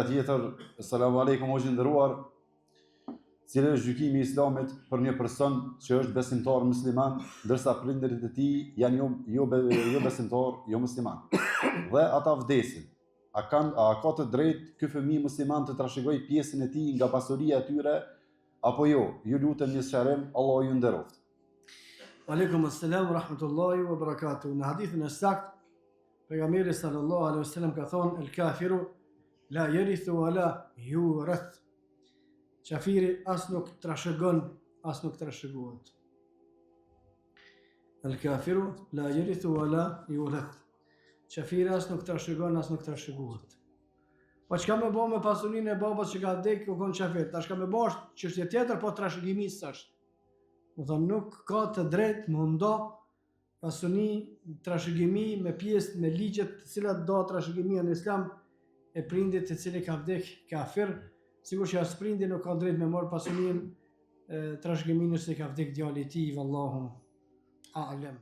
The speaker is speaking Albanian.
tjetër, Selam aleikum hoxhë i nderuar. Cili është gjykimi i Islamit për një person që është besimtar musliman, ndërsa prindërit e tij janë jo jo, be, jo besimtar, jo musliman. Dhe ata vdesin. A kanë a ka të drejtë ky fëmijë musliman të trashëgojë pjesën e tij nga pasuria e tyre apo jo? Ju lutem një sqarim, Allahu ju nderoftë. Aleikum assalam rahmetullahi wa barakatuh. Në hadithin e saktë Pejgamberi sallallahu alaihi wasallam ka thonë el kafiru la yarithu wa la yurath. Qafiri as nuk trashëgon, as nuk trashëgohet. El kafiru la yarithu wa la yurath. Qafiri as nuk trashëgon, as nuk trashëgohet. Po çka me bo me pasurinë e babës që ka vdek, u kon qafir. Tash çka me bo është çështje tjetër, po trashëgimi s'është. Do thonë nuk ka të drejtë me nda pasuni trashëgimi me pjesë me ligjet të cilat do trashëgimia në islam e prindit të cili ka vdek kafir, sikur që as prindi nuk ka drejt me marr pasuninë trashëgiminë nëse ka vdek djali i tij, vallahu a'lem.